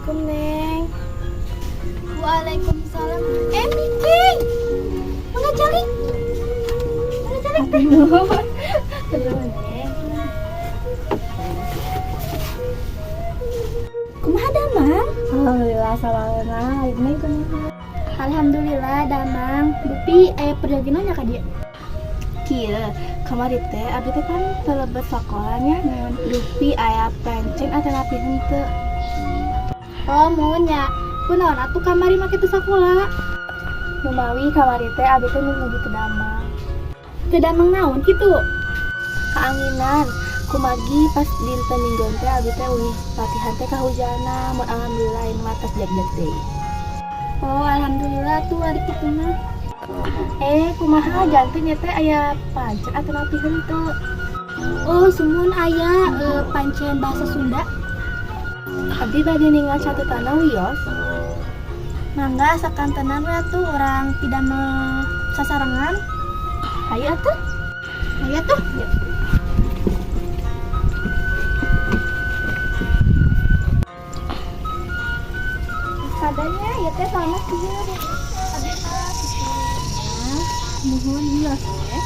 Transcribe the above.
Assalamualaikum, Neng. Waalaikumsalam. Eh, Miki. Mana calik? Mana calik teh? Tenang, Neng. Kumaha damang? Alhamdulillah sawalna, Neng kumaha? Alhamdulillah damang. Dupi aya perjalanan nya ka dieu. Kieu, kamari teh abdi teh kan teu lebet sakolanya. Dupi aya pencen atanapi henteu. Oh, muhun nya. Kunaon atuh kamari make teu sakola? Numawi kamari teh abdi teh nuju teu damang. Teu damang naon kitu? Kaanginan. Kumargi pas dinten Mingguan teh abdi teh uih latihan teh kahujanan, mun alhamdulillah ini mah tos jag-jag deui. Oh, alhamdulillah tuh ari kitu mah. Eh, kumaha janten nya teh aya pancen atanapi henteu? Oh, sumuhun aya pancen bahasa Sunda. Abdi bade ningal catetanna wios. Mangga sakantenan we atuh urang pidamel sasarengan. Hayu atuh. Hayu atuh. Sadanya ya teh sama kieu deh. Abdi mah kitu. Muhun wios we.